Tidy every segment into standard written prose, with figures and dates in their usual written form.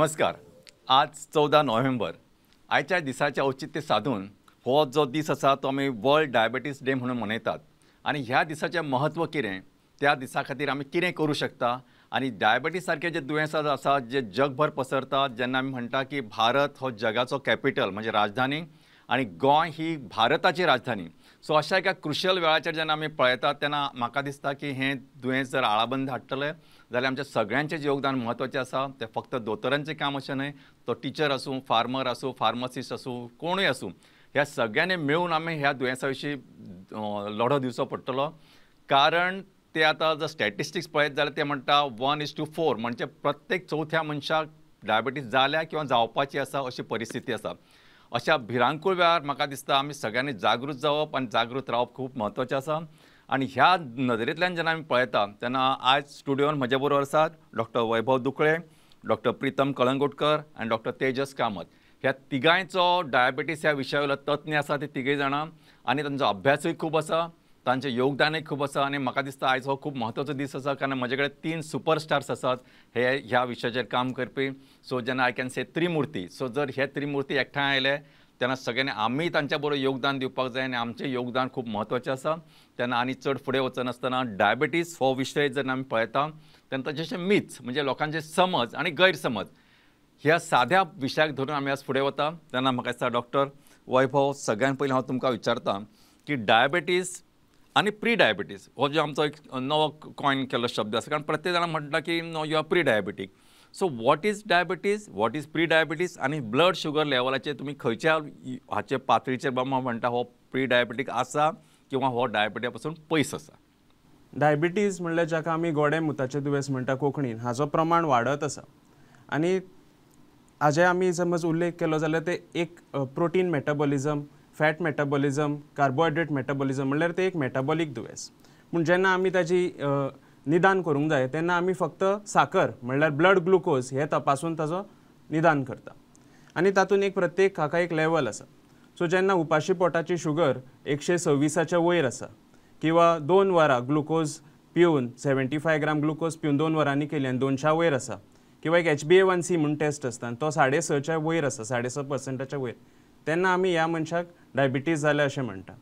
नमस्कार. आज 14 नोव्हेंबर. आयच्या दिसाचें औचित्य साधून हो जो दीस आसा तो आमी वर्ल्ड डायबिटीज डे म्हणून मनयतात आनी ह्या दिसाचें म्हत्व कितें, त्या दिसा खातीर आमी कितें करूं शकता आनी डायबिटीज सारकें जे दुयेंस आसा जे जगभर पसरतात, जेन्ना आमी म्हणटा की भारत हो जगाचो कॅपिटल म्हणजे राजधानी आनी गोंय ही भारताची राजधानी, सो अशा एका क्रुशल वेळाचेर जेन्ना आमी पळयतात तेन्ना म्हाका दिसता की हें दुयेंस जर आळाबंद हाडटलें जाल्यार आमच्या सगळ्यांचें योगदान म्हत्वाचें आसा. तें फक्त दोतोरांचें काम अशें न्हय, तो टिचर आसूं, फार्मर आसूं, फार्मासिस्ट आसूं, कोणूय आसूं, ह्या सगळ्यांनी मेळून आमी ह्या दुयेंसा विशीं लढो दिवचो पडटलो. कारण ते आतां जर स्टॅटिस्टिक्स पळयत जाल्यार ते म्हणटा 1:4 म्हणजे प्रत्येक चवथ्या मनशाक डायबिटीज जाल्या किंवा जावपाची आसा अशी परिस्थिती आसा. अशा भिरांकूळ वेळार म्हाका दिसता आमी सगळ्यांनी जागृत जावप आनी जागृत रावप खूब म्हत्वाचें आसा. आनी ह्या नदरेंतल्यान जेन्ना आमी पळयता तेन्ना आयज स्टुडियोन म्हजे बरोबर आसात डॉक्टर वैभव दुकळे, डॉक्टर प्रितम कळंगुटकर आनी डॉक्टर तेजस कामत. ह्या तिगांयचो डायबिटीज ह्या विशया वयलो तज्ञ आसा ते तिगूय जाणां आनी तांचो अभ्यासूय खूब आसा, तांचें योगदानूय खूब आसा. आनी म्हाका दिसता आयज हो खूब म्हत्वाचो दीस आसा कारण म्हजे कडेन 3 सुपरस्टार्स आसात हे ह्या विशयाचेर काम करपी. सो जेन्ना I can say Trimurti, so जर हे त्रिमुर्ती एकठांय आयले तेन्ना सगळ्यांनी आमी तांच्या बरोबर योगदान दिवपाक जाय आनी आमचें योगदान खूब म्हत्वाचें आसा. तेन्ना आनी चड फुडें वचनासतना डायबिटीज हो विशय जेन्ना आमी पळयता तेन्ना ताचे मिथ्स म्हणजे लोकांचे समज आनी गैरसमज ह्या साद्या विशयाक धरून आमी आज फुडें वता. तेन्ना म्हाका दिसता डॉक्टर वैभव, सगळ्यान पयलीं हांव तुमकां विचारता की डायबिटीज आनी प्री डायबिटीज हो जो आमचो एक नवो कॉयन केल्लो शब्द आसा, कारण प्रत्येक जाणां म्हणटा की no you are pre diabetic. So what is diabetes, what is pre diabetes आनी ब्लड शुगर लेवलाचेर तुमी खंयच्या हाचे पातळीचेर बाबा म्हणटा हो प्री डायबिटीक आसा किंवा हो डायबिटीजा पासून पयस आसा? डायबिटीज म्हणल्यार जाका आमी गोडे मुताचें दुयेंस म्हणटा कोंकणीन, हाजो प्रमाण वाडत आसा. आनी हाजे आमी समज उल्लेख केलो जाल्यार ते एक protein metabolism, fat metabolism, carbohydrate metabolism म्हणल्यार ते एक मेटाबॉलीक दुयेंस. पूण जेन्ना आमी ताजी निदान करूंक जाय तेन्ना आमी फक्त साकर म्हणल्यार ब्लड ग्लुकोज हे तपासून ताजो निदान करता आनी तातूंत एक प्रत्येक हाका एक लेवल आसा. सो जेन्ना उपाशी पोटाची शुगर 126 वयर आसा किंवा 2 वरां ग्लुकोज पिवन 75 ग्राम ग्लुकोज पिवन 2 वरांनी केली आनी 200 वयर आसा किंवा एक HbA1c म्हूण टेस्ट आसता आनी तो 6.5 वयर आसा, 6.5% वयर, तेन्ना आमी ह्या मनशाक डायबिटीज जाल्या अशें म्हणटा.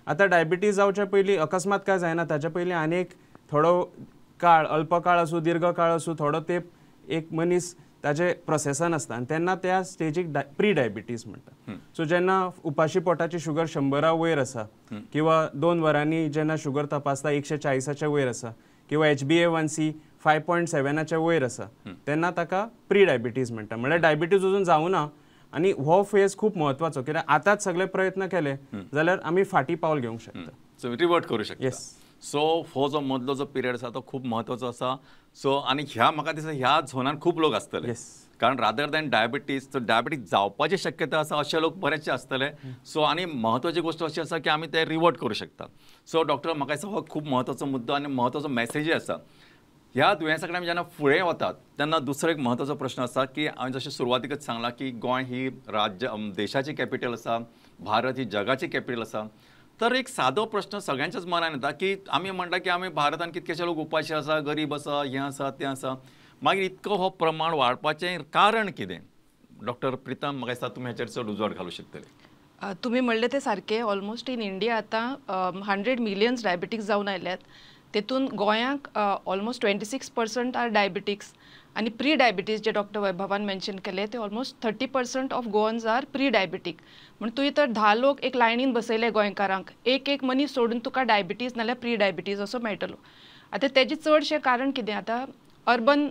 आतां डायबिटीज जावच्या पयलीं अकस्मात काय जायना, ताच्या पयलीं आनी एक थोडो काळ, अल्पकाळ आसूं दीर्घकाळ आसूं, थोडो तेंप एक मनीस ताजे प्रोसेसान आसता आनी तेन्ना त्या स्टेजीक प्री डायबिटीज म्हणटा. सो जेन्ना उपाशी पोटाची शुगर 100 वयर आसा किंवा 2 वरांनी जेन्ना शुगर तपासता 140 वयर आसा किंवा HbA1c 5.7 वयर आसा तेन्ना ताका प्री डायबिटीज म्हणटा. म्हणल्यार डायबिटीज अजून जावना आनी हो फेज खूब म्हत्वाचो कित्याक आतांच सगळे प्रयत्न केले जाल्यार आमी फाटीं पावल घेवंक शकता, सो रिवर्ट करूं शकता. येस. सो हो जो मदलो जो पिरियड आसा तो खूब म्हत्वाचो आसा. सो आनी ह्या म्हाका दिसता ह्या झोनान खूब लोक आसतले, कारण रादर दॅन डायबिटीज तर डायबिटीज जावपाची शक्यता आसा अशे लोक बरेचशे आसतले. सो आनी म्हत्वाची गोश्ट अशी आसा की आमी ते रिवर्ट करूं शकता. सो डॉक्टर म्हाका दिसता हो खूब म्हत्वाचो मुद्दो आनी म्हत्वाचो मॅसेजूय आसा. ह्या दुयेंसा कडेन आमी जेन्ना फुडें वतात तेन्ना दुसरो एक म्हत्वाचो प्रश्न आसा की हांवें जशें सुरवातीकच सांगलां की गोंय ही राज्य देशाची कॅपिटल आसा, भारत ही जगाची कॅपिटल आसा. तर एक सादो प्रश्न सगळ्यांच्याच मनान येता की आमी म्हणटा की आमी भारतान कितकेशे लोक उपाशी आसा, गरीब आसा, हें आसा तें आसा, मागीर इतको हो प्रमाण वाडपाचें कारण कितें? डॉक्टर प्रितम, म्हाका दिसता तुमी हाचेर चड उजवाड घालूं शकतले. तुमी म्हणलें तें सारकें. ऑलमोस्ट इन इंडिया आतां 100 मिलियन्स डायबिटीक्स जावन आयल्यात, तेतून गोंयांक ऑलमोस्ट 26% आर डायबिटिक्स आनी प्री डायबिटीज जे डॉक्टर वैभवान मेन्शन केले ते almost 30% of Goans are pre diabetic. म्हण तुवें तर 10 लोक एक लायनीन बसयले गोंयकारांक, एक एक मनीस सोडून तुका डायबिटीज नाल्यार प्री डायबिटीज असो मेळटलो. आतां तेजें चडशें कारण कितें, आतां अर्बन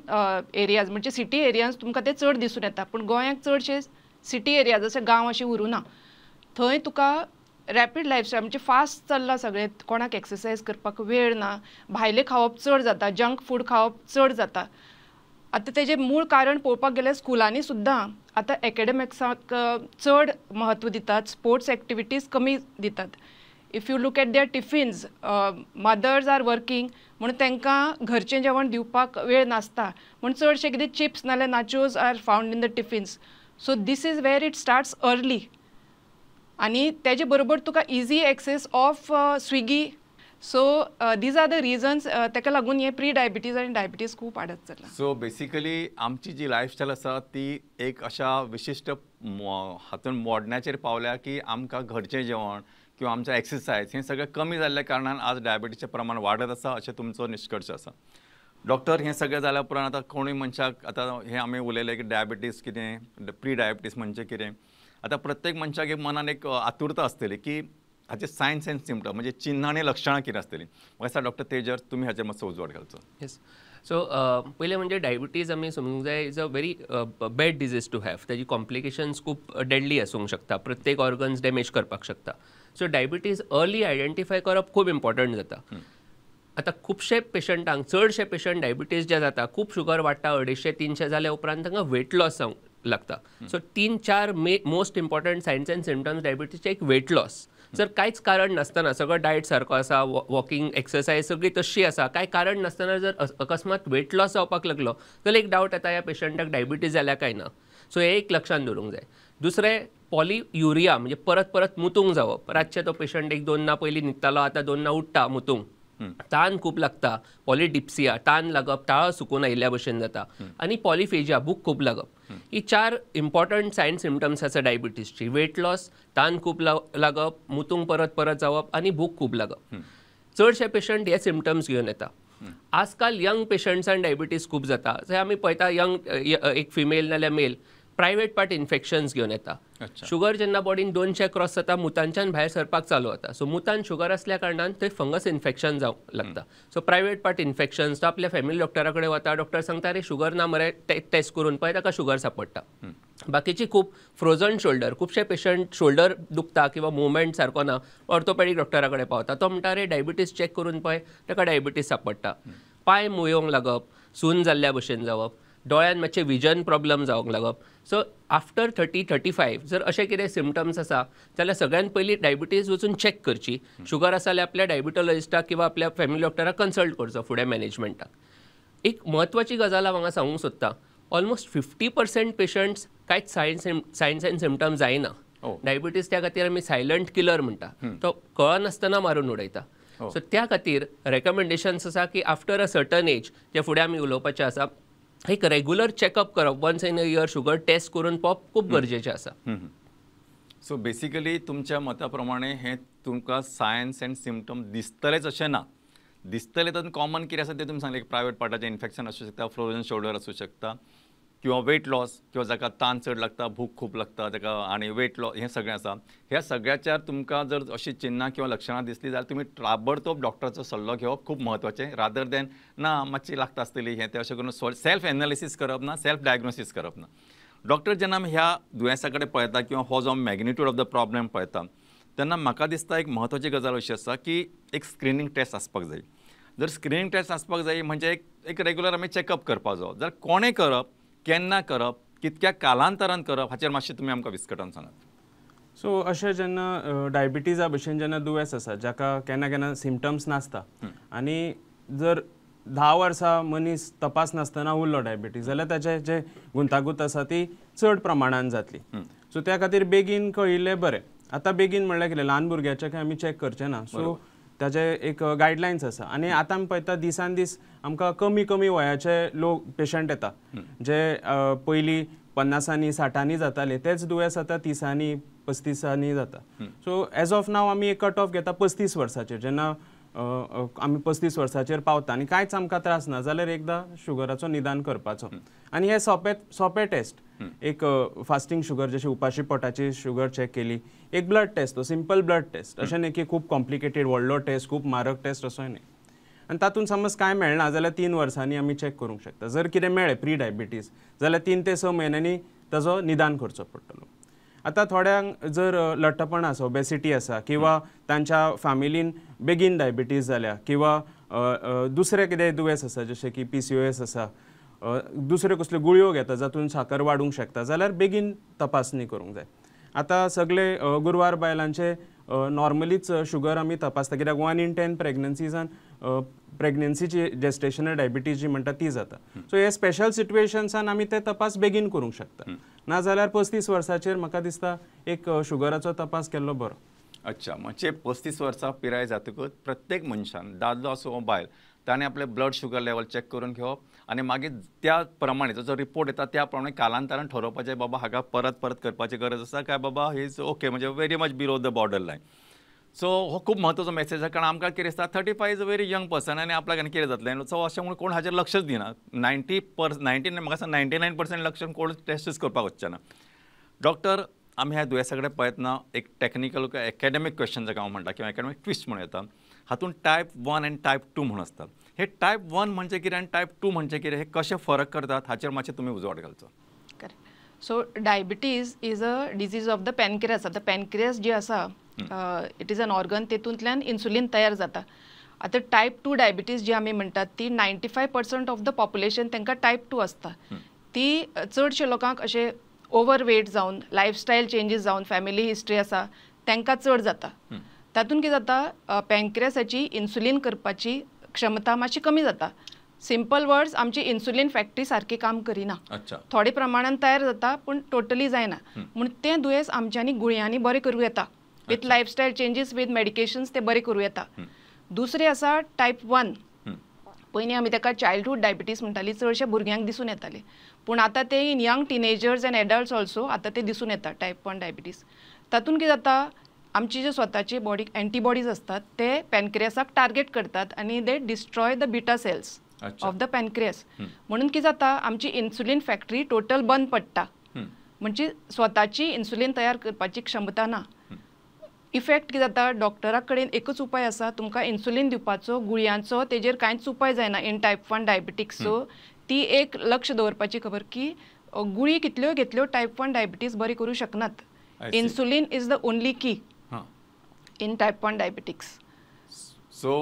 एरियाज म्हणजे सिटी एरियाज तुमकां तें चड दिसून येता, पूण गोंयांक चडशे सिटी एरियाज अशे गांव अशें उरूं ना, थंय तुका रॅपीड लायफस्टायल म्हणजे फास्ट चल्लां सगळें, कोणाक एक्सरसायज करपाक वेळ ना, भायलें खावप चड जाता, जंक फूड खावप चड जाता. आतां तेजें मूळ कारण पळोवपाक गेल्यार स्कुलांनी सुद्दां आतां एकेडमिक्साक चड म्हत्व दितात, स्पोर्ट्स एक्टिविटीज कमी दितात. If you look at their tiffins, mothers are working म्हणून तांकां घरचें जेवण दिवपाक वेळ नासता, म्हूण चडशें कितें चिप्स नाल्यार nachos are found in the tiffins. So this is where it starts early. आनी तेजे बरोबर तुका easy access of Swiggy. So these are the reasons ताका लागून हे प्री डायबिटीज आनी डायबिटीज खूब वाडत चल्ला. सो बेसिकली आमची जी लायफस्टायल आसा ती एक अशा विशिश्ट हातून मोडण्याचेर पावल्या की आमकां घरचें जेवण किंवा आमचें एक्सरसायज हें सगळें कमी जाल्ल्या कारणान आज डायबिटीजचें प्रमाण वाडत आसा अशें तुमचो निश्कर्श आसा. डॉक्टर, हें सगळें जाल्या उपरांत आतां कोणूय मनशाक आतां हें आमी उलयलें की डायबिटीज कितें, प्री डायबिटीज म्हणजे कितें, आतां प्रत्येक मनशाक एक मनान एक आतुरता आसतली की हाचे सायन्स एंड सिमटम म्हणजे चिन्हां आनी लक्षणां कितें आसतलीं. म्हाका दिसता डॉक्टर तेजर तुमी हाचेर मातसो उजवाड घालचो. येस, सो पयलें म्हणजे डायबिटीज आमी समजूंक जाय is a very bad disease to have. ताजी कॉम्प्लिकेशन्स खूब डेडली आसूंक शकता, प्रत्येक ऑर्गन्स डॅमेज करपाक शकता. सो डायबिटीज अर्ली आयडेंटिफाय करप खूब इम्पॉर्टंट जाता. आतां खुबशे पेशंटांक, चडशे पेशंट डायबिटीज जे जाता, खूब शुगर वाडटा 250-300 जाल्या उपरांत तांकां वेट लॉस जावंक लागता. So 3-4 most important signs and symptoms डायबिटीजचे, एक वेट लॉस. जर कांयच कारण नासतना, सगळो डायट सारको आसा, वॉकिंग एक्सरसायज सगळी तशी आसा, कांय कारण नासतना जर अकस्मात वेट लॉस जावपाक लागलो जाल्यार एक डावट येता ह्या पेशंटाक डायबिटीज जाल्या काय ना. सो हें एक लक्षांत दवरूंक जाय. दुसरें पॉलियुरिया म्हणजे परत परत मुतूंक जावप. रातचें तो पेशंट 1-2 ना पयलीं न्हिदतालो, आतां 2 ना उठ्ठा मुतूंक, तान खूब लागता, पॉलिडिप्सिया तान लागप, ताळो सुकून आयिल्ल्या भशेन जाता, आनी पॉलिफेजिया भूक खूब लागप. ही 4 इम्पॉर्टंट सायन सिमटम्स आसा डायबिटीजची. वेट लॉस, तान खूब लागप, मुतूंक परत परत जावप आनी भूक खूब लागप. चडशे पेशंट हे सिमटम्स घेवन येता. आजकाल यंग पेशंट्सान डायबिटीज खूब जाता. जंय आमी पळयता यंग एक फिमेल नाल्यार मेल प्रायवेट पार्ट इन्फेक्शन्स घेवन येता. शुगर जेन्ना बॉडीन 200 क्रॉस जाता मुतांच्यान भायर सरपाक चालू जाता. सो मुतान शुगर असल्या कारणान थंय फंगस इन्फेक्शन जावंक लागता. सो प्रायवेट पार्ट इन्फेक्शन्स, तो आपल्या फॅमिली डॉक्टरा कडेन वता, डॉक्टर सांगता अरे शुगर ना मरे, टेस्ट करून पळय, ताका शुगर सापडटा. बाकीची खूब फ्रोजन शोल्डर, खुबशे पेशंट शोल्डर दुखता किंवा मुवमेंट सारको ना, ऑर्थोपेडीक डॉक्टरा कडेन पावता, तो म्हणटा अरे डायबिटीज चॅक करून पळय, ताका डायबिटीज सापडटा. पांय मुयोंक लागप, सून जाल्ल्या भशेन जावप, दोळ्यान मातशें विजन प्रॉब्लम जावंक लागप. सो आफ्टर 30-35 जर अशें कितें सिमटम्स आसा जाल्यार सगळ्यान पयलीं डायबिटीज वचून चॅक करची. शुगर आसा जाल्यार आपल्या डायबिटॉलॉजिस्टाक किंवा आपल्या फॅमिली डॉक्टराक कन्सल्ट करचो फुडें मॅनेजमेंटाक. एक म्हत्वाची गजाल हांव हांगा सांगूंक सोदता, ऑलमोस्ट 50% पेशंट्स कांयच सायन्स एंड सिमटम्स जायना. डायबिटीज त्या खातीर आमी सायलंट किलर म्हणटा, तो कळनासतना मारून उडयता. सो त्या खातीर रेकमेंडेशन्स आसा की आफ्टर अ सर्टन एज, जे फुडें आमी उलोवपाचें आसा, एक रेगुलर चॅकअप करप, once in a year sugar test करून पळोवप खूब गरजेचें आसा. सो बेसिकली तुमच्या मता प्रमाणे हें तुमकां सायन्स एंड सिमटम दिसतलेच अशें ना. दिसतले तर कॉमन कितें आसा तें तुमी सांगलें, प्रायवेट पार्टाचें इन्फेक्शन आसूं शकता, फ्रोजन शोल्डर आसूं शकता, किंवा वेट लॉस, किंवा जाका तान चड लागता, भूक खूब लागता ताका, आनी वेट लॉस, हें सगळें आसा. ह्या सगळ्याच्यार तुमकां जर अशी चिन्हां किंवा लक्षणां दिसलीं जाल्यार तुमी ताबडतोब डॉक्टराचो सल्लो घेवप खूब म्हत्वाचें, रादर देन ना मातशी लागता आसतली हें तें अशें करून सेल्फ एनालिसीस करप ना, सेल्फ डायग्नोसीस करप ना. डॉक्टर जेन्ना आमी ह्या दुयेंसा कडेन पळयता किंवा हो जो मॅग्निट्यूड ऑफ the problem पळयता तेन्ना म्हाका दिसता एक म्हत्वाची गजाल अशी आसा की एक स्क्रिनींग टेस्ट आसपाक जाय. जर स्क्रिनींग टेस्ट आसपाक जाय म्हणजे एक रेगुलर आमी चॅकअप करपाक जायो. जर कोणें करप, केन्ना करप, कितक्या कालांतरान करप, हाचेर मातशें तुमी आमकां विस्कटावन सांगात. सो अशें जेन्ना डायबिटीजा भशेन जेन्ना दुयेंस आसा जाका केन्ना केन्ना सिमटम्स नासता आनी जर 10 वर्सां मनीस तपास नासतना उरलो डायबिटीज जाल्यार ताचे जे गुंतागुंत आसा ती चड प्रमाणान जातली. सो त्या खातीर बेगीन कळिल्लें बरें. आतां बेगीन म्हणल्यार कितें, ल्हान भुरग्याचें काय आमी चॅक करचें ना. सो ताजे एक गायडलायन्स आसा आनी आतां आमी पळयता दिसान दीस आमकां कमी कमी वयाचे लोक पेशंट येता, जे पयलीं 50आंनी 60आंनी जाताले तेच दुयेंस आतां 30आंनी 35आंनी जाता. सो एज ऑफ नाव आमी एक कट ऑफ घेता 35 वर्साचेर. जेन्ना आमी 35 वर्साचेर पावता आनी कांयच आमकां त्रास ना जाल्यार एकदां शुगराचो निदान करपाचो. आनी हे सोंपे सोंपे टेस्ट, एक फास्टींग शुगर, जशी उपाशी पोटाची शुगर चॅक केली, एक ब्लड टेस्ट, तो सिंपल ब्लड टेस्ट, अशें न्ही की खूब कॉम्प्लिकेटेड व्हडलो टेस्ट, खूब म्हारग टेस्ट असोय न्ही. आनी तातूंत समज कांय मेळना जाल्यार 3 वर्सांनी आमी चॅक करूंक शकता. जर कितें मेळ्ळें प्री डायबिटीज जाल्यार 3 ते 6 म्हयन्यांनी ताजो निदान करचो पडटलो. आतां थोड्यांक जर लठ्ठपण आसा, ओबेसिटी आसा, किंवा तांच्या फॅमिलीन बेगीन डायबिटीज जाल्या, किंवा दुसरें कितें दुयेंस आसा जशें की PCOS आसा, दुसऱ्यो कसल्यो गुळयो घेता जातून साकर वाडूंक शकता जाल्यार बेगीन तपासणी करूंक जाय. आतां सगळे गुरवार बायलांचे नॉर्मलीच शुगर आमी तपासता, कित्याक 1 in 10 प्रेग्नन्सीजान प्रेग्नन्सीची जेस्टेशनल डायबिटीज जी म्हणटा ती जाता. सो हे स्पेशल सिट्युएशन्सान आमी ते तपास बेगीन करूंक शकता. नाजाल्यार 35 वर्साचेर म्हाका दिसता एक शुगराचो तपास केल्लो बरो. अच्छा, म्हणजे 35 वर्सां पिराय जातकच प्रत्येक मनशान, दादलो आसूं वा बायल, ताणें आपलें ब्लड शुगर लेवल चॅक करून घेवप आनी मागीर त्या प्रमाणे जो रिपोर्ट येता त्या प्रमाणे कालांतरान ठरोवपाचें बाबा हाका परत परत करपाची गरज आसा काय बाबा is okay, म्हणजे very much below the border line. So हो खूब म्हत्वाचो मॅसेज आसा, कारण आमकां कितें दिसता 35 is a very young person आनी आपल्याक आनी कितें जातलें, सो अशें म्हणून कोण हाचेर लक्षच दिना. 90 म्हाका दिसता 99% लक्ष कोण टेस्टूच करपाक वचचे ना. डॉक्टर, आमी ह्या दुयेंसा कडेन पळयतना एक टॅक्निकल एकेडमीक क्वेश्चन जाका हांव म्हणटा किंवा एकेडमीक ट्विस्ट म्हणूं येता, हातूंत टायप 1 आनी टायप 2 म्हूण आसता. हे टायप 1 म्हणजे कितें आनी टायप 2 म्हणजे कितें, हे कशें फरक करतात हाचेर मातशें तुमी उजवाड घालचो. Correct. So diabetes is a disease of the pancreas. आतां पॅनक्रियास जी आसा, it is an organ, तेतूंतल्यान इन्सुलीन तयार जाता. आतां टायप 2 डायबिटीज जी आमी म्हणटात ती 95% ऑफ the population तांकां टायप 2 आसता. ती चडशे लोकांक अशें ओवरवेट जावन, लायफस्टायल चेंजीस जावन, फॅमिली हिस्ट्री आसा तांकां चड जाता. तातूंत कितें जाता, पॅनक्रियासाची इन्सुलीन करपाची क्षमता मातशी कमी जाता. सिंपल वर्ड्स, आमची इन्सुलीन फॅक्टरी सारकी काम करिना, थोडे प्रमाणान तयार जाता पूण टोटली जायना. म्हूण तें दुयेंस आमच्यांनी गुळयांनी बरें करूं येता, with lifestyle changes, with medications ते बरें करूं येता. दुसरें आसा टायप 1. पयलीं आमी ताका चायल्डहूड डायबिटीज म्हणटाली, चडशे भुरग्यांक दिसून येताले, पूण आतां ते in young teenagers and adults also आतां ते दिसून येता टायप 1 डायबिटीज. तातूंत कितें जाता, आमची जे स्वताची बॉडीक एंटीबॉडीज असतात ते पॅनक्रियासाक टार्गेट करतात आनी they destroy the beta cells of the pancreas. म्हणून कितें जाता, आमची इन्सुलीन फॅक्टरी टोटल बंद पडटा, म्हणजे स्वताची इन्सुलीन तयार करपाची क्षमता ना. इफेक्ट कितें जाता, डॉक्टरा कडेन एकूच उपाय आसा, तुमकां इन्सुलीन दिवपाचो, गुळयांचो तेजेर कांयच उपाय जायना इन टायप 1 डायबिटीक्स. सो ती एक लक्ष दवरपाची खबर की गुळी कितल्यो घेतल्यो टायप 1 डायबिटीज बरी करूं शकनात. Insulin is the only key in type 1 diabetics. So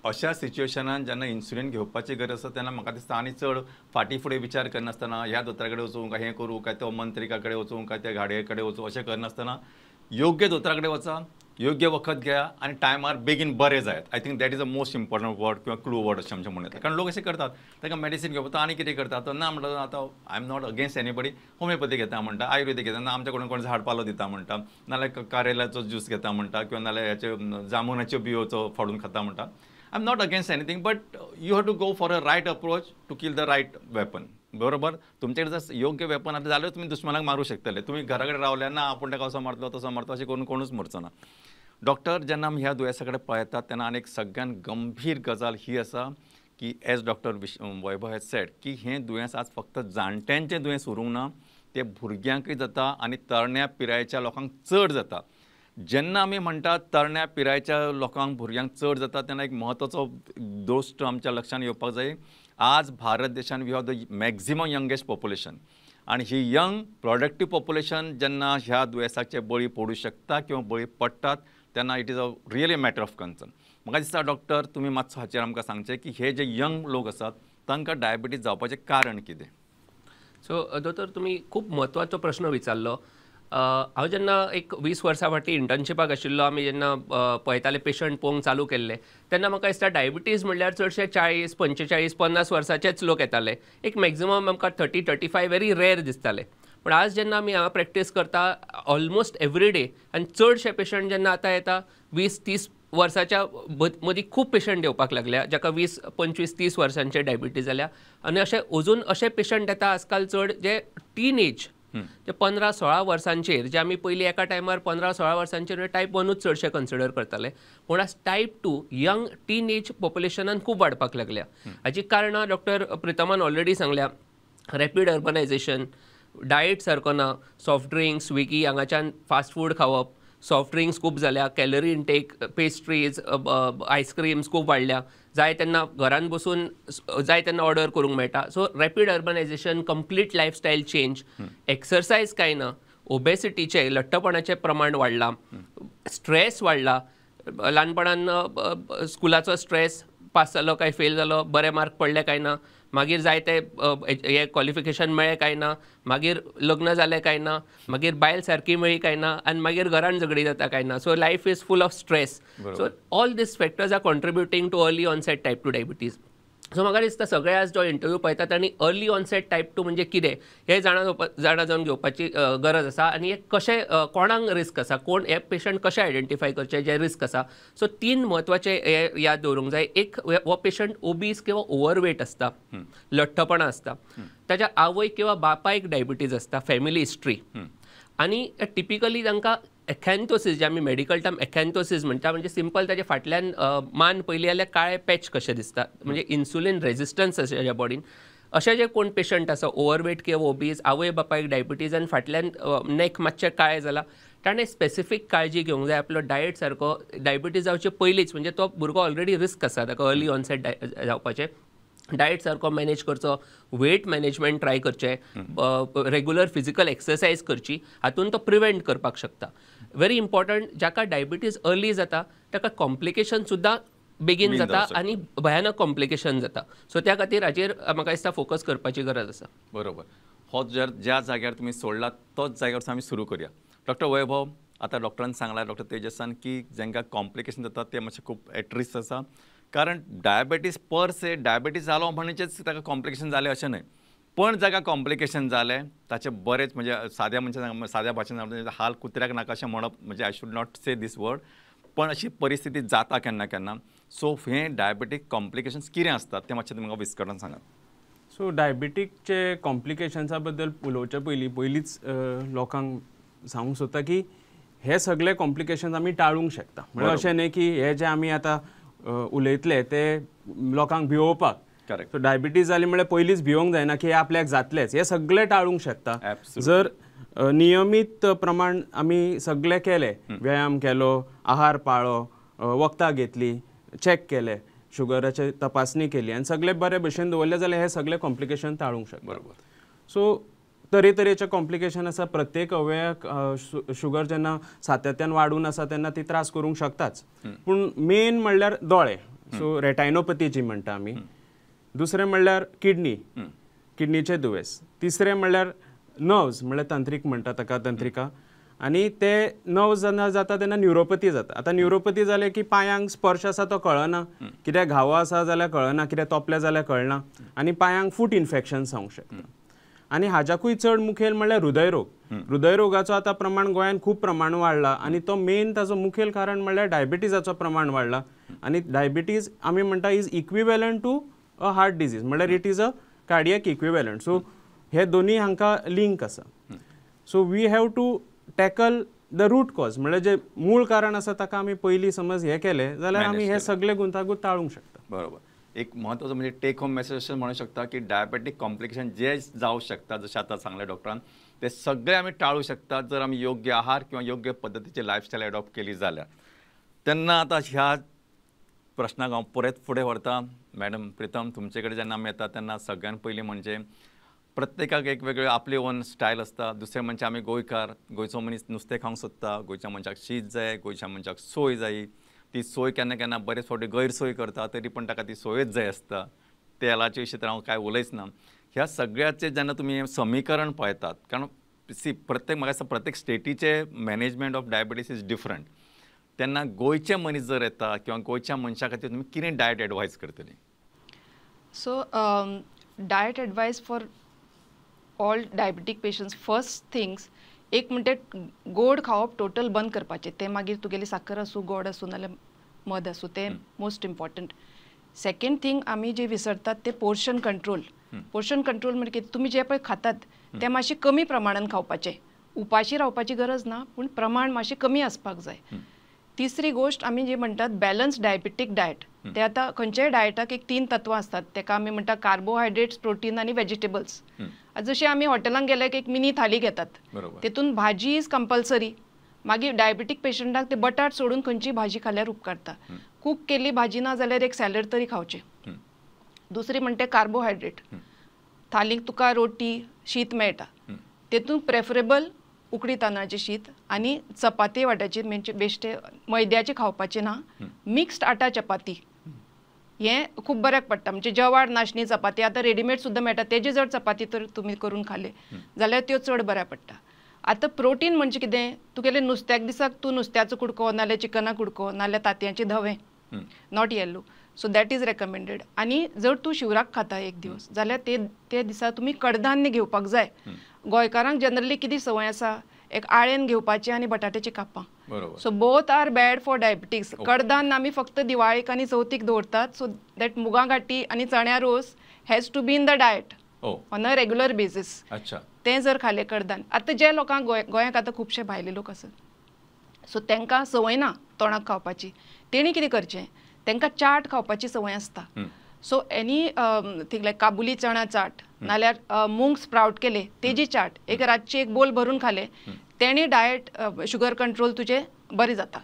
अशा सिच्युएशनान जेन्ना इन्सुलीन घेवपाची गरज आसा तेन्ना म्हाका दिसता आनी चड फाटीं फुडें विचार करनासतना ह्या दोतोरा कडेन वचूं काय हें करूं काय तो मंत्रिका कडेन वचूं काय त्या गाडये कडेन वचूं अशें करनासतना योग्य दोतोरा कडेन वचा, योग्य वखद घेया आनी टायमार बेगीन बरें जायात. I think that is a most important word किंवा क्लू वर्ड अशें आमचें म्हणूं येता. कारण लोक अशें करतात, तांकां मेडिसीन घेवपाक आनी कितें करता, तो ना म्हणटा आतां I am not against anybody, homeopathy घेता म्हणटा, आयुर्वेदीक घेता, ना आमच्या कडून कोण झाड पालो दिता म्हणटा, नाल्यार कारेलाचो ज्यूस घेता म्हणटा किंवा नाल्यार हेचे जामुनाच्यो बियोचो फोडून खाता म्हणटा. I am not against anything, but you have to go for a right approach to kill the right weapon. बरोबर, तुमच्याकडे जर योग्य वेपन आसलें जाल्यार तुमी दुस्मानाक मारूं शकतले. तुमी घरा कडेन रावले ना आपूण ताका असो मारतलो तसो मारतलो अशें करून कोणूच मरचो ना. डॉक्टर, जेन्ना आमी ह्या दुयेंसा कडेन पळयतात तेन्ना आनी एक सगळ्यान गंभीर गजाल ही आसा की as doctor Vaibhav has said की हें दुयेंस आज फक्त जाणट्यांचें दुयेंस उरूंक ना, तें भुरग्यांकूय जाता आनी तरण्या पिरायेच्या लोकांक चड जाता. जेन्ना आमी म्हणटात तरण्या पिरायेच्या लोकांक भुरग्यांक चड जाता तेन्ना एक म्हत्वाचो दोश्ट आमच्या लक्षांत येवपाक जाय. आज भारत देशान we have the maximum youngest population आनी ही यंग प्रोडक्टीव पॉप्युलेशन जेन्ना ह्या दुयेंसाचे बळी पडूं शकता किंवा बळी पडटात तेन्ना it is a really matter of concern. म्हाका दिसता डॉक्टर तुमी मातसो हाचेर आमकां सांगचें की हे जे यंग लोक आसात तांकां डायबिटीज जावपाचें कारण कितें. सो दोतोर, तुमी खूब म्हत्वाचो प्रश्न विचारलो. हांव जेन्ना एक 20 वर्सां फाटीं इंटर्नशिपाक आशिल्लो, आमी जेन्ना पळयताले पेशंट पळोवंक चालू केल्ले तेन्ना म्हाका दिसता डायबिटीज म्हणल्यार चडशे 40, 45, 50 वर्साचेच लोक येताले. एक मॅक्झिमम आमकां 30, 35 वेरी रेर दिसताले. पूण आज जेन्ना आमी हांगा प्रॅक्टीस करता ऑलमोस्ट एवरी डे आनी चडशे पेशंट जेन्ना आतां येता 20, 30 वर्साच्या मदीं खूब पेशंट येवपाक लागल्या जाका 20, 25, 30 वर्सांचे डायबिटीज जाल्या. आनी अशे अजून अशे पेशंट येता आजकाल चड जे टीन एज, ते 15, 16 वर्सांचेर, जे आमी पयलीं एका टायमार 15, 16 वर्सांचेर टायप 1ूच चडशे कन्सिडर करताले, पूण आज टायप 2 यंग टीन एज पॉप्युलेशनान खूब वाडपाक लागल्या. हाची कारणां डॉक्टर प्रितमान ऑलरेडी सांगल्या. रॅपीड अर्बनायजेशन, डायट सारको ना, सॉफ्ट ड्रिंक्स, स्विगी हांगाच्यान फास्ट फूड खावप, सॉफ्ट ड्रिंक्स खूब जाल्या, कॅलरी इंटेक, पेस्ट्रीज, आयस्क्रीम्स खूब वाडल्या, जाय तेन्ना घरान बसून जाय तेन्ना ऑर्डर करूंक मेळटा. So rapid urbanisation, complete lifestyle change, exercise कांय ना, ओबेसिटीचें, लठ्ठपणाचें प्रमाण वाडलां, स्ट्रेस वाडला. ल्हानपणान स्कुलाचो स्ट्रेस, पास जालो काय फेल जालो, बरे मार्क पडले काय ना, मागीर जाय ते हे क्वॉलिफिकेशन मेळ्ळें काय ना, मागीर लग्न जालें काय ना, मागीर बायल सारकी मेळ्ळी काय ना, आनी मागीर घरान झगडी जाता काय ना. So life is full of stress. So all these factors are contributing to early onset type 2 diabetes. So म्हाका दिसता सगळे आज जो इंटरव्यू पळयतात आनी अर्ली ऑनसेट टायप 2 म्हणजे कितें हें जाणा जावन घेवपाची गरज आसा आनी हे कशें कोणाक रिस्क आसा, कोण हे पेशंट कशें आयडेंटिफाय करचे जे रिस्क आसा. सो 3 म्हत्वाचे हे याद दवरूंक जाय. एक, हो पेशंट ओबीस किंवा ओवरवेट आसता, लठ्ठपणां आसता, ताच्या आवय किंवा बापायक डायबिटीज आसता, फॅमिली हिस्ट्री, आनी टिपिकली तांकां एथॅन्थोसिस, जे आमी मेडिकल टर्म एथॅन्थोसिस म्हणटा, म्हणजे सिंपल ताजे फाटल्यान मान पयली जाल्यार काळे पॅच कशे दिसता, म्हणजे इन्सुलीन रेजिस्टन्स आसा ताच्या बॉडीन. अशे जे कोण पेशंट आसा ओवरवेट किंवा ओबीज, आवय बापायक डायबिटीज आनी फाटल्यान नेक मातशें काळें जाला, ताणें स्पेसिफीक काळजी घेवंक जाय. आपलो डायट सारको डायबिटीज जावचे पयलींच, म्हणजे तो भुरगो ऑलरेडी रिस्क आसा ताका अर्ली ऑनसेट जावपाचें, डायट सारको मॅनेज करचो, वेट मॅनेजमेंट ट्राय करचें, रेगुलर फिजिकल एक्सरसायज करची, हातून तो प्रिवेंट करपाक शकता. व्हेरी इम्पॉर्टंट, जाका डायबिटीज अर्ली जाता ताका कॉम्प्लिकेशन सुद्दां बेगीन जाता आनी भयानक कॉम्प्लिकेशन जाता. सो त्या खातीर हाजेर म्हाका दिसता फोकस करपाची गरज आसा. बरोबर, हो जर ज्या जाग्यार तुमी सोडला तोच जाग्यार आमी सुरू करूया. डॉक्टर वैभव, आतां डॉक्टरान सांगलां, डॉक्टर तेजसान, की जांकां कॉम्प्लिकेशन जाता ते मातशें खूब एट रिस्क आसा, कारण डायबिटीज पर से डायबिटीज जालो म्हणजेच ताका कॉम्प्लिकेशन जालें अशें न्हय, पण जाका कॉम्प्लिकेशन जालें ताचे बरेच, म्हणजे साद्या मनशान साद्या भाशेन हाल कुत्र्याक नाका अशें म्हणप, म्हणजे I should not say this word, पण अशी परिस्थिती जाता केन्ना केन्ना. सो हें डायबिटीक कॉम्प्लिकेशन्स कितें आसतात तें मातशें तुमकां विस्कटावन सांगात. सो डायबिटीकचे कॉम्प्लिकेशन्सा बद्दल उलोवचे पयलीं पयलींच लोकांक सांगूंक सोदता की हे सगळे कॉम्प्लिकेशन्स आमी टाळूंक शकता. म्हणल्यार अशें न्हय की हे जे आमी आतां उलयतले ते लोकांक भिवोवपाक. करेक्ट. सो डायबिटीज जाली म्हणल्यार पयलींच भिवंक जायना की हे आपल्याक जातलेच, हे सगळे टाळूंक शकता. जर नियमीत प्रमाण आमी सगळे केले, व्यायाम केलो, आहार पाळ्ळो, वखदां घेतली, चॅक केले, शुगराची तपासणी केली आनी सगळे बरे भशेन दवरले जाल्यार हे सगळे कॉम्प्लिकेशन टाळूंक शकता. बरोबर. सो तरेतरेचे कॉम्प्लिकेशन आसा, प्रत्येक अवयवाक शुगर जेन्ना सातत्यान वाडून आसा तेन्ना ती त्रास करूंक शकताच. पूण मेन म्हणल्यार दोळे, सो रेटायनोपथी जी म्हणटा आमी, दुसरें म्हणल्यार किडनी, किडनीचे दुयेंस, तिसरें म्हणल्यार नर्व्स, म्हणल्यार तंत्रीक म्हणटा ताका, तंत्रिका, आनी ते नर्व्स जेन्ना जाता तेन्ना न्युरोपथी जाता. आतां न्युरोपथी जालें की पांयांक स्पर्श आसा तो कळना, कितें घावो आसा जाल्यार कळना, कितें तोपलें जाल्यार कळना, आनी पांयांक फूट इन्फेक्शन जावंक शकता. आनी हाज्याकूय चड मुखेल म्हणल्यार हृदयरोग. हृदयरोगाचो आतां प्रमाण गोंयांत खूब प्रमाण वाडला आनी तो मेन ताजो मुखेल कारण म्हणल्यार डायबिटीजाचो प्रमाण वाडला. आनी डायबिटीज आमी म्हणटा is equivalent to a heart disease, म्हणल्यार it is a cardiac equivalent. So हे दोनूय हांकां लिंक आसा. So we have to tackle the root cause, म्हणल्यार जे मूळ कारण आसा ताका आमी पयलीं समज हें केलें जाल्यार आमी हे सगळे गुंतागूंत टाळूंक शकता. बरोबर. एक म्हत्वाचो म्हणजे टेक होम मेसेज अशें म्हणू शकता की डायबेटीक कॉम्प्लिकेशन जे जावं शकता, जशें आतां सांगलें डॉक्टरान, ते सगळे आमी टाळू शकता जर आमी योग्य आहार किंवा योग्य पद्दतीचे लायफस्टायल एडॉप्ट केली जाल्यार. तेन्ना आतां ह्या प्रश्नाक हांव परत फुडें व्हरता. मॅडम प्रितम, तुमचे कडेन जेन्ना आमी येता तेन्ना सगळ्यान पयलीं म्हणजे प्रत्येकाक एक वेगळे आपली ओन स्टायल आसता. दुसरें म्हणजे आमी गोंयकार, गोंयचो मनीस नुस्तें खावंक सोदता, गोंयच्या मनशाक शीत जाय, गोंयच्या मनशाक सोय जाय. ती सोय केन्ना केन्ना बरेच फावटी गैरसोय करता, तरी पण ताका ती सोयच जाय आसता. तेलाचे विशीं तर हांव कांय उलयच ना. ह्या सगळ्याचें जेन्ना तुमी समीकरण पळयतात, कारण सी प्रत्येक म्हाका दिसता प्रत्येक स्टेटीचें management of diabetes is different, तेन्ना गोंयचे मनीस जर येता किंवा गोंयच्या मनशा खातीर तुमी कितें डायट एडवायज करतली? So diet advice for all diabetic patients, first things एक म्हणटे गोड खावप टोटल बंद करपाचें. तें मागीर तुगेली साकर आसूं, गोड आसूं, नाल्यार मद आसूं, तें मोस्ट इम्पॉर्टंट. सेकंड थींग आमी जे विसरतात ते पोर्शन कंट्रोल. पोर्शन कंट्रोल म्हणजे कितें, तुमी जें पळय खातात तें मातशें कमी प्रमाणान खावपाचें, उपाशी रावपाची गरज ना, पूण प्रमाण मातशें कमी आसपाक जाय. तिसरी गोश्ट आमी जे म्हणटात बॅलन्स डायबेटीक डायट. ते आतां खंयच्याय डायटाक एक 3 तत्वां आसतात, तेका आमी म्हणटा कार्बोहायड्रेट्स, प्रोटीन आनी वेजिटेबल्स. जशें आमी हॉटेलान गेले की एक मिनी थाली घेतात, तेतून भाजी is compulsory. मागीर डायबेटीक पेशंटाक ते बटाट सोडून खंयची भाजी खाल्यार उपकारता. कूक केल्ली भाजी ना जाल्यार एक सॅलड तरी खावचें. दुसरी म्हणटे कार्बोहायड्रेट. थालीक तुका रोटी, शीत मेळटा, तेतून प्रेफरेबल उकडी तांदळाचें शीत आनी चपाती वाट्याची, म्हणजे बेश्टे मैद्याचें खावपाचें ना, मिक्स्ड आटा चपाती हें खूब बऱ्याक पडटा. म्हणजे जवार नाशणी चपाती आतां रेडीमेड सुद्दां मेळटा, तेजे जर चपाती तर तुमी करून खाले जाल्यार त्यो चड बऱ्याक पडटा. आतां प्रोटीन म्हणजे कितें, तुगेलें नुस्त्याक दिसाक तूं नुस्त्याचो कुडको, नाल्यार चिकना कुडको, नाल्यार तांतयांचें धवें, not yellow. So that is recommended. आनी जर तूं शिवराक खाता एक दिवस जाल्यार ते ते दिसा तुमी कडधान्य घेवपाक जाय. गोंयकारांक जनरली कितें संवय आसा, एक आळेन घेवपाचें आनी बटाट्याची कापां. So both are bad for diabetics. कडधान्य आमी फक्त दिवाळेक आनी चवथीक दवरतात. सो that मुगां गाठी आनी चण्या रोस has to be in the diet on a regular basis. तें जर खालें कडधान्य. आतां जे लोकांक गोंयांक आतां खुबशे भायले लोक आसात, सो तांकां संवय ना तोंडाक खावपाची, तेणी कितें करचें, तांकां चाट खावपाची संवय आसता. सो एनी थिंग लायक काबुली चणा चाट नाल्यार मूंग स्प्रावट केले तेजी चाट एक रातची एक बोल भरून खाले तेणी डायट शुगर कंट्रोल तुजें बरें जाता.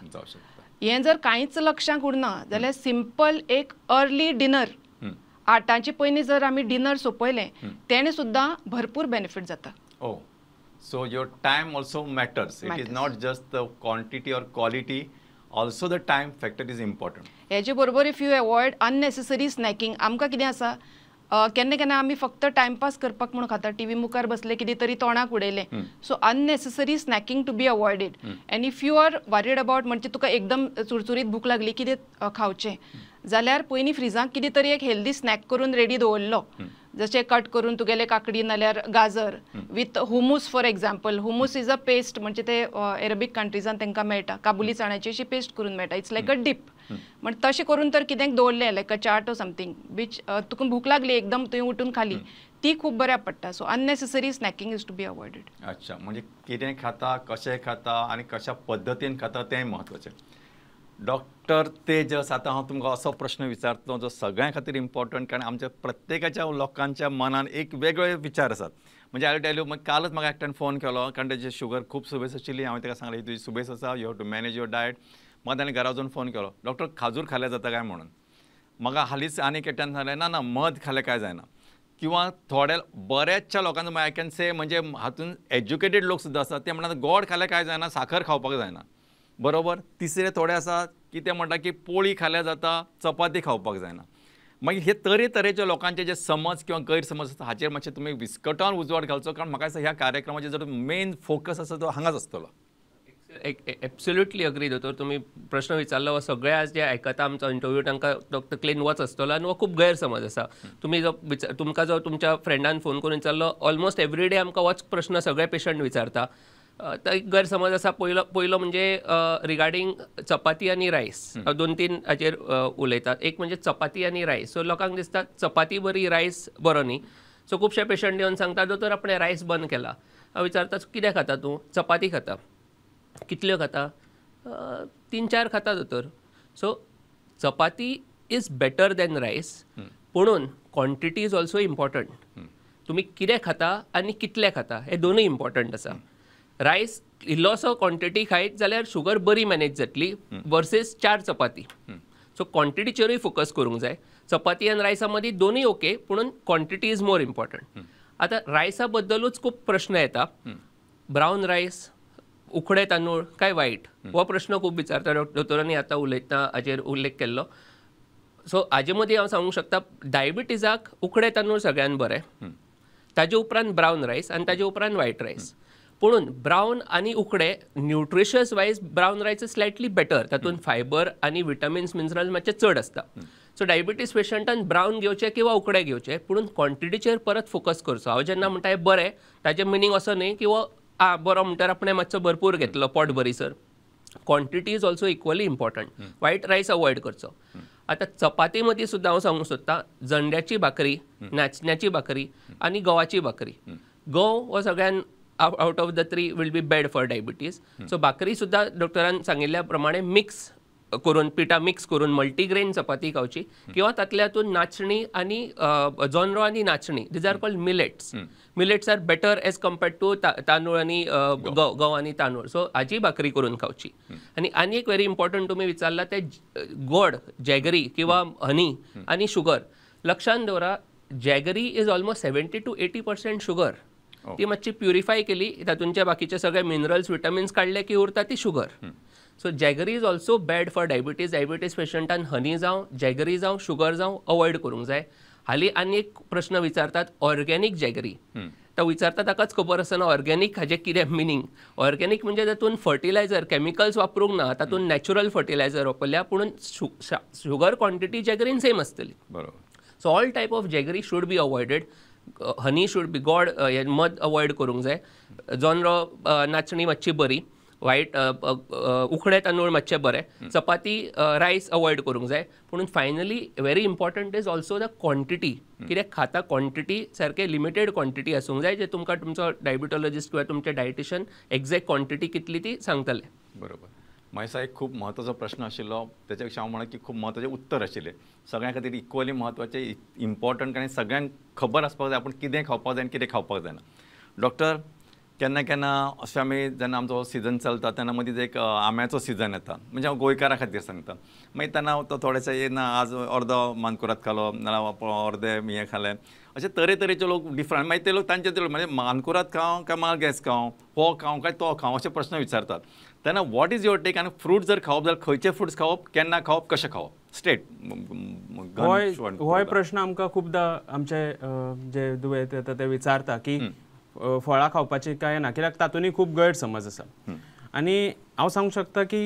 हें जर कांयच लक्षांक उरना जाल्यार सिंपल एक अर्ली डिनर 8ांचे पयलीं जर आमी डिनर सोंपयलें तेणें सुद्दां भरपूर बेनिफीट जाता. So your time also matters. It is not just the quantity or quality, also the time factor is important. हेजे बरोबर if you avoid unnecessary snacking. आमकां कितें आसा केन्ना केन्ना आमी फक्त टायमपास करपाक म्हूण खाता, टीव्ही मुखार बसले कितें तरी तोंडाक उडयलें. So unnecessary snacking to be avoided. And if you are worried about म्हणजे तुका एकदम चुरचुरीत भूक लागली कितें खावचें जाल्यार पयलीं फ्रिजांत कितें तरी एक हेल्दी स्नॅक करून रेडी दवरलो, जशें कट करून तुगेले काकडी नाल्यार गाजर with hummus. For example hummus is a paste, म्हणजे ते अरेबीक कंट्रीजान तांकां मेळटा, काबुली चण्याची अशी पेस्ट करून मेळटा, it's like a deep. म्हण तशें करून तर कितें दवरलें like a chaat or something which तुका भूक लागली एकदम तुवें उठून खाली, ती खूब बऱ्याक पडटा. So unnecessary snacking is to be avoided. अच्छा, म्हणजे कितें खाता, कशें खाता आनी कशा पद्दतीन खाता तें म्हत्वाचें. डॉक्टर तेजस, आतां हांव तुमकां असो प्रश्न विचारतलो जो सगळ्यां खातीर इम्पॉर्टंट, कारण आमच्या प्रत्येकाच्या लोकांच्या मनान एक वेगळे विचार आसात. म्हणजे I tell you, कालच म्हाका एकट्यान फोन केलो कारण ताची शुगर खूब सुबेस आशिल्ली. हांवें ताका सांगलें तुजी सुबेस आसा, you have to manage your diet. म्हाका ताणें घरा वचून फोन केलो, डॉक्टर खाजूर खाल्यार जाता काय म्हणून. म्हाका हालींच आनीक एकट्यान सांगलें ना ना मध खाल्यार काय जायना. किंवा थोड्या बऱ्याचशा लोकांचो I can से म्हणजे हातून एज्युकेटेड लोक सुद्दां आसात, ते म्हणटात गोड खाल्यार काय जायना, साखर खावपाक जायना. बरोबर. तिसरे थोडे आसात की ते म्हणटा की पोळी खाल्यार जाता, चपाती खावपाक जायना. मागीर हे तरेतरेच्या लोकांचे जे समज किंवा गैरसमज आसा हाचेर मातशें तुमी विस्कटावन उजवाड घालचो, कारण म्हाका दिसता ह्या कार्यक्रमाचो जो मेन फोकस आसा तो हांगाच आसतलो. एब्सोल्युटली अग्री दोतोर. तुमी प्रश्न विचारलो, सगळे आज जे आयकता आमचो इंटरव्यू तांकां तकलेन वच आसतलो आनी हो खूब गैरसमज आसा. तुमी जो तुमकां जो तुमच्या फ्रेंडान फोन करून विचारलो, ऑलमोस्ट एवरी डे आमकां होच प्रश्न सगळे पेशंट विचारता. तो एक गैरसमज आसा. पयलो म्हणजे रिगार्डींग चपाती आनी रायस. दोन तीन हाचेर उलयतात. एक म्हणजे चपाती आनी रायस. सो लोकांक दिसता चपाती बरी रायस बरो न्ही. सो खुबशे पेशंट येवन सांगता दोतोर आपणें रायस बंद केला. हांव विचारता कितें खाता तूं? चपाती खाता. कितल्यो खाता? 3-4 खाता दोतोर. So chapati is better than rice, पुणून क्वॉन्टिटी is also important. तुमी कितें खाता आनी कितलें खाता हे दोनूय इम्पॉर्टंट आसा. रायस इल्लोसो क्वॉन्टिटी खायत जाल्यार शुगर बरी मॅनेज जातली वर्सीस 4 चपाती. सो क्वॉन्टिटीचेरूय फोकस करूंक जाय. चपाती आनी रायसा मदीं दोनूय ओके, पुणून क्वॉन्टिटी is more important. आतां रायसा बद्दलूच खूब प्रश्न येता. ब्रावन रायस, उकडे तांदूळ काय वायट, हो प्रश्न खूब विचारता. दोतोरांनी आतां उलयतना हाचेर उल्लेख केल्लो. सो हाजे मदीं हांव सांगूंक शकता डायबिटीजाक उकडे तांदूळ सगळ्यान बरें, ताजे उपरांत ब्रावन रायस आनी ताजे उपरांत वायट रायस. पुणून ब्रावन आनी उकडे nutritious wise brown rice is slightly better, तातूंत फायबर आनी विटामिन्स मिनरल्स मातशे चड आसता. सो डायबिटीज पेशंटान ब्रावन घेवचे किंवा उकडे घेवचे, पुणून क्वॉन्टिटीचेर परत फोकस करचो. हांव जेन्ना म्हणटा हें बरें, ताजें मिनींग असो न्ही की हो आ बरो म्हणटर आपणें मातसो भरपूर घेतलो पोट भरीसर. Quantity is also equally important. White rice avoid करचो. आतां चपाती मदीं सुद्दां हांव सांगूंक सोदतां, जंड्याची भाकरी, नाचण्याची भाकरी आनी गंवाची भाकरी. गंव हो सगळ्यान out of the 3 will be bad for diabetes. So भाकरी सुद्दां डॉक्टरान सांगिल्ल्या प्रमाणे मिक्स करून, पिठा मिक्स करून मल्टीग्रेन चपाती खावची, किंवा तातल्यातून नाचणी आनी जोंदरो आनी नाचणी, these are called millets. Millets are better as compared to तांदूळ आनी गंव आनी तांदूळ. सो हाजी भाकरी करून खावची. आनी आनी एक व्हेरी इम्पॉर्टंट तुमी विचारला ते गोड, जॅगरी किंवा हनी आनी शुगर. लक्षांत दवरा, jaggery is almost 70 to 80% sugar. ती मातशी प्युरिफाय केली, तातूंचे बाकीचे सगळे मिनरल्स विटामिन्स काडले की उरता ती sugar. So jaggery is also bad for diabetes. Diabetes पेशंटान हनी जावं, जॅगरी जावं, शुगर जावं अवॉयड करूंक जाय. हालीं आनी एक प्रश्न विचारतात, ऑर्गेनीक जॅगरी. तो विचारता ताकाच खबर आसना ऑर्गेनीक हाजें कितें मिनींग. ऑर्गेनीक म्हणजे तातूंत फर्टिलायझर केमिकल्स वापरूंक ना, तातूंत नॅचरल फर्टिलायझर वापरल्या, पूण शुगर क्वॉन्टिटी जॅगरीन सेम आसतली. बरोबर. So all type of jaggery should be avoided. Honey should be गोड मध अवॉयड करूंक जाय. जोंदळो नाचणी मातशी बरी, वायट उकडे तांदूळ मातशे बरे, चपाती रायस अवॉयड करूंक जाय. पूण finally very important is also the quantity. कितें खाता क्वॉन्टिटी सारकें लिमिटेड क्वॉन्टिटी आसूंक जाय, जे तुमकां तुमचो डायबिटॉलॉजिस्ट किंवा तुमचे डायटिशियन एग्जॅक्ट क्वॉन्टिटी कितली ती सांगतले. बरोबर. महेशा एक खूब म्हत्वाचो प्रश्न आशिल्लो, त्याच्या पेक्षा हांव म्हणून की खूब म्हत्वाचें उत्तर आशिल्लें. सगळ्यां खातीर इक्वली म्हत्वाचें, इम्पॉर्टंट, आनी सगळ्यांक खबर आसपाक जाय आपूण कितें खावपाक जाय आनी कितें खावपाक जायना. डॉक्टर, केन्ना केन्ना अशें आमी जेन्ना आमचो सिजन चलता तेन्ना मदींच एक आंब्याचो सिजन येता, म्हणजे हांव गोंयकारां खातीर सांगता. मागीर तेन्ना तो थोडेशे ना आज अर्दो मानकुराद खालो, नाल्यार अर्दे हें खालें, अशे तरेतरेचे लोक डिफरंट. मागीर ते लोक तांचे ते लोक म्हणजे मानकुराद खावं काय मालगेस खावं, हो खावं काय तो खावं, अशे प्रश्न विचारतात. तेन्ना what is your take? आनी फ्रूट जर खावप जाल्यार खंयचे फ्रुट्स खावप, केन्ना खावप, कशें खावप, स्ट्रेट? होय प्रश्न आमकां खुबदां आमचे जे दुयेंत येता ते विचारता की फळां खावपाची काय ना, कित्याक तातूंतय खूब गैरसमज आसा. आनी हांव सांगूंक शकता की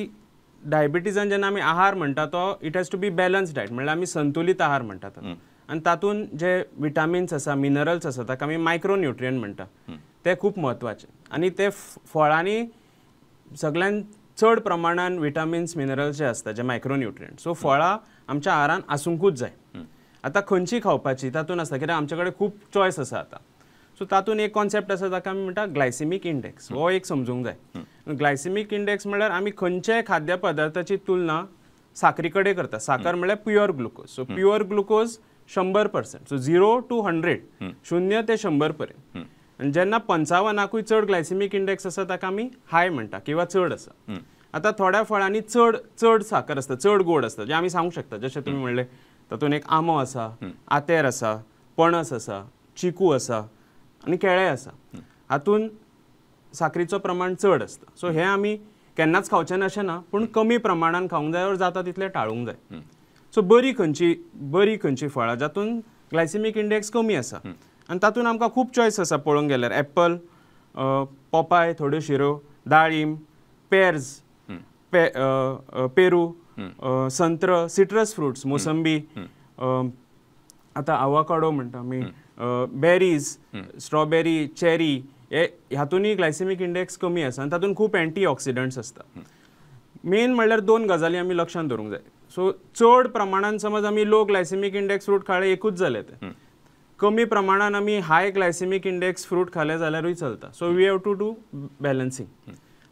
डायबिटीजान जेन्ना आमी आहार म्हणटा तो it has to be balance diet, म्हणल्यार आमी संतुलीत आहार म्हणटात. आनी तातूंत जे विटामिन्स आसा, मिनरल्स आसा, ताका आमी मायक्रोन्युट्रियंट म्हणटा, ते खूब म्हत्वाचे. आनी ते फळांनी सगळ्यान चड प्रमाणान विटामिन्स मिनरल्स जे आसता, जे मायक्रोन्युट्रियंट. सो फळां आमच्या आहारान आसूंकूच जाय. आतां खंयची खावपाची तातूंत आसता, कित्याक आमचे कडेन खूब चॉयस आसा आतां. सो तातूंत एक कॉन्सेप्ट आसा ताका आमी म्हणटा ग्लायसिमीक इंडेक्स. हो एक समजूंक जाय. ग्लायसिमीक इंडेक्स म्हणल्यार आमी खंयच्याय खाद्य पदार्थाची तुलना साकरी कडेन करता. साकर म्हणल्यार pure glucose. So pure glucose 100%, so 0 to 100, 0 ते 100 पर्यंत. आनी जेन्ना 55कूय चड ग्लायसिमीक इंडेक्स आसा ताका आमी हाय म्हणटा किंवा चड आसा. आतां थोड्या फळांनी चड चड साकर आसता, चड गोड आसता, जे आमी सांगूंक शकता. जशें तुमी म्हणलें तातूंत एक आंबो आसा, आतेर आसा, पणस आसा, चिकू आसा आनी केळें आसा. हातूंत साकरीचो प्रमाण चड आसता. सो हें आमी केन्नाच खावचें ना अशें ना, पूण कमी प्रमाणान खावंक जाय ओर जाता तितलें टाळूंक जाय. सो बरी खंयची फळां जातूंत ग्लायसिमीक इंडेक्स कमी आसा. आनी तातूंत आमकां खूब चॉयस आसा पळोवंक गेल्यार. एप्पल, पोपाय, थोड्यो शिरो, दाळीम, पेर्स, पेरू, संत्र, सिट्रस फ्रुट्स, मोसंबी, आतां आवाकाडो म्हणटा आमी, बेरीज, स्ट्रॉबेरी, चेरी, हे हातूनय ग्लायसिमीक इंडेक्स कमी आसा आनी तातूंत खूब एंटी ऑक्सिडंट्स आसता. मेन म्हणल्यार दोन गजाली आमी लक्षांत दवरूंक जाय. सो चड प्रमाणान समज आमी लो ग्लायसिमीक इंडेक्स फ्रूट खाले एकूच जालें तें, कमी प्रमाणान आमी हाय ग्लायसिमीक इंडेक्स फ्रूट खाले जाल्यारूय चलता. So we have to do balancing.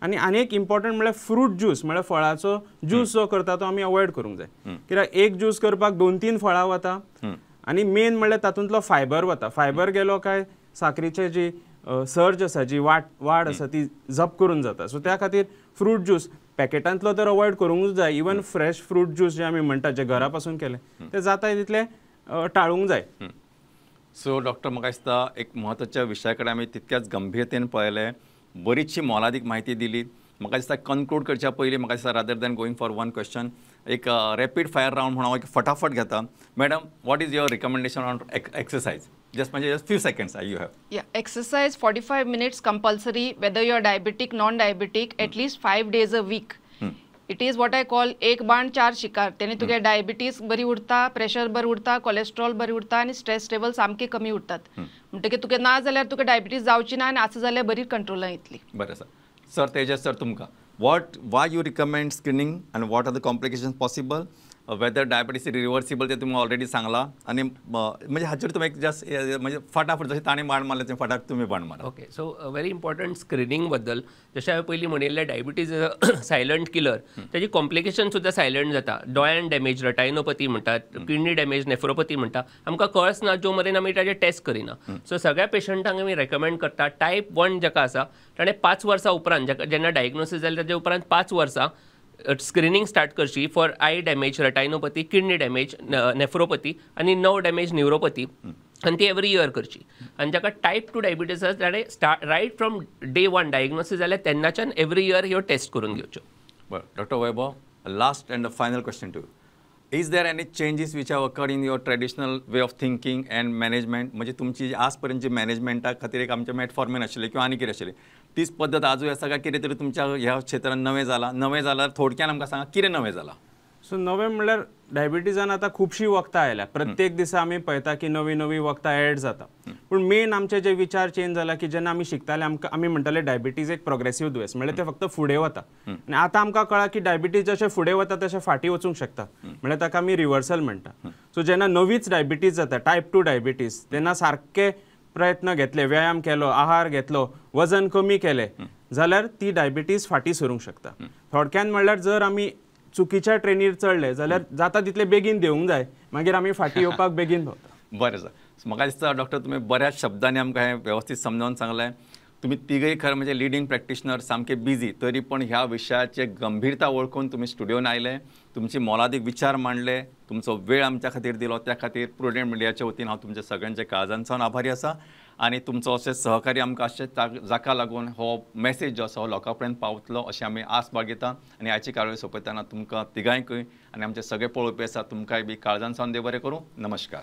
आनी आनी एक इम्पॉर्टंट म्हणल्यार फ्रूट ज्यूस, म्हणल्यार फळाचो ज्यूस जो करता तो आमी अवॉयड करूंक जाय. कित्याक एक ज्यूस करपाक 2-3 फळां वता आनी मेन म्हणल्यार तातूंतलो फायबर वता. फायबर गेलो काय साकरीचे जी सर्ज आसा, जी वाड आसा ती जप करून जाता. सो त्या खातीर फ्रूट ज्यूस पॅकेटांतलो तर अवॉयड करूंकूच जाय. इवन फ्रेश फ्रूट ज्यूस जे आमी म्हणटा, जे घरा पासून केले, ते जाता तितले टाळूंक जाय. सो डॉक्टर, म्हाका दिसता एक म्हत्वाच्या विशया कडेन आमी तितक्याच गंभीरतेन पळयलें, बरीचशी मोलादीक म्हायती दिली. म्हाका दिसता कन्क्लूड करच्या पयलीं म्हाका दिसता rather than going for one question, एक रॅपीड फायर रावंड म्हणून हांव एक फटाफट घेता. Madam, what is your recommendation on exercise? Just म्हणजे just few seconds you have. Yeah, exercise 45 minutes compulsory, whether you are diabetic, non diabetic, at least 5 days a week. It is what I call एक बाण चार शिकार. तेणे तुगे diabetes बरी उरता, pressure बरें उरता, कोलेस्ट्रॉल बरें उरता आनी स्ट्रेस लेवल सामके कमी उरतात. म्हणटकीर तुका ना जाल्यार तुका डायबिटीज जावची ना आनी आसा जाल्यार बरी कंट्रोलान येतली. बरें आसा सर. तेजस सर, तुमकां what why you recommend screening and what are the complications possible, whether diabetes is reversible ते तुमी ऑलरेडी सांगला, आनी म्हणजे हाचेर तुमी एक जस्ट म्हणजे फटाफट जशें ताणें बाण मारलें तें फटाफट तुमी बाण मारा. Okay, so very important screening बद्दल जशें हांवें पयलीं म्हणिल्लें, डायबिटीज सायलंट किलर, ताजी कॉम्प्लिकेशन सुद्दां सायलंट जाता. दोळ्यान डॅमेज रेटायनोपॅथी म्हणटात, किडनी डॅमेज नेफ्रोपॅथी म्हणटा, आमकां कळच ना जो मेरेन आमी ताजे टेस्ट करिना. सो सगळ्या पेशंटांक आमी रेकमेंड करता टायप 1 जाका आसा ताणें 5 वर्सां उपरांत, जाका जेन्ना डायग्नोसीस जालें ताजे उपरांत 5 वर्सां स्क्रिनींग स्टार्ट करची for eye damage, retinopathy, kidney damage, nephropathy आनी नर्व डॅमेज न्युरोपॅथी, आनी ती एवरी इयर करची. आनी जाका टायप 2 डायबिटीज आसा ताणें start right from day 1 diagnosis जाल्यार तेन्नाच्यान एवरी इयर ह्यो टेस्ट करून घेवच्यो. बरें doctor Vaibhav, last and the final question to Is there any changes which have occurred in your traditional way of thinking and management? म्हणजे तुमची आज पर्यंतची मॅनेजमेंटा खातीर एक आमचें मेटफॉर्मीन आशिल्लें किंवा आनी कितें आशिल्लें, तीच पद्दत आजूय आसा काय कितें तरी तुमच्या ह्या क्षेत्रांत नवें जालां? नवें जाल्यार थोडक्यान आमकां सांगा कितें नवें जालां? सो नवें म्हणल्यार डायबिटीजान आतां खुबशीं वखदां आयल्या, प्रत्येक दिसा आमी पळयता की नवी नवी वखदां एड जाता. पूण मेन आमचे जे विचार चेंज जाला की जेन्ना आमी शिकताले आमकां आमी म्हणटाले डायबिटीज एक प्रोग्रेसीव दुयेंस, म्हणल्यार ते फक्त फुडें वता, आनी आतां आमकां कळ्ळां की डायबिटीज जशें फुडें वता तशें फाटीं वचूंक शकता, म्हणल्यार ताका आमी रिवर्सल म्हणटा. सो जेन्ना नवीच डायबिटीज जाता, टायप 2 डायबिटीज, तेन्ना सारके प्रयत्न घेतले, व्यायाम केलो, आहार घेतलो, वजन कमी केलें जाल्यार ती डायबिटीज फाटीं सरूंक शकता. थोडक्यान म्हणल्यार जर आमी चुकीच्या ट्रेनीर चडले जाल्यार जाता तितले बेगीन देवूंक जाय, मागीर आमी फाटीं येवपाक बेगीन पावता. बरें सर, म्हाका दिसता डॉक्टर तुमी बऱ्याच शब्दांनी आमकां हें वेवस्थीत समजावन सांगलें. तुमी तिगय खरें म्हणजे लिडींग प्रॅक्टिशनर, सामके बिजी, तरी पण ह्या विशयाचे गंभीरता वळखून तुमी स्टुडियोन आयले, तुमचे मोलादीक विचार मांडले, तुमचो वेळ आमच्या खातीर दिलो, त्या खातीर प्रुडंट मिडियाच्या वतीन हांव तुमच्या सगळ्यांच्या काळजांतसावन आभारी आसा. आनी तुमचो अशें सहकार्य आमकां अशें जाका लागून हो मॅसेज जो आसा हो लोकां पर्यंत पावतलो अशें आमी आस बाळगिता. आनी आयची कार्यावळ सोंपयतना तुमकां तिगांयकूय आनी आमचे सगळे पळोवपी आसा तुमकांय बी काळजांतसावन देव बरें करूं. नमस्कार.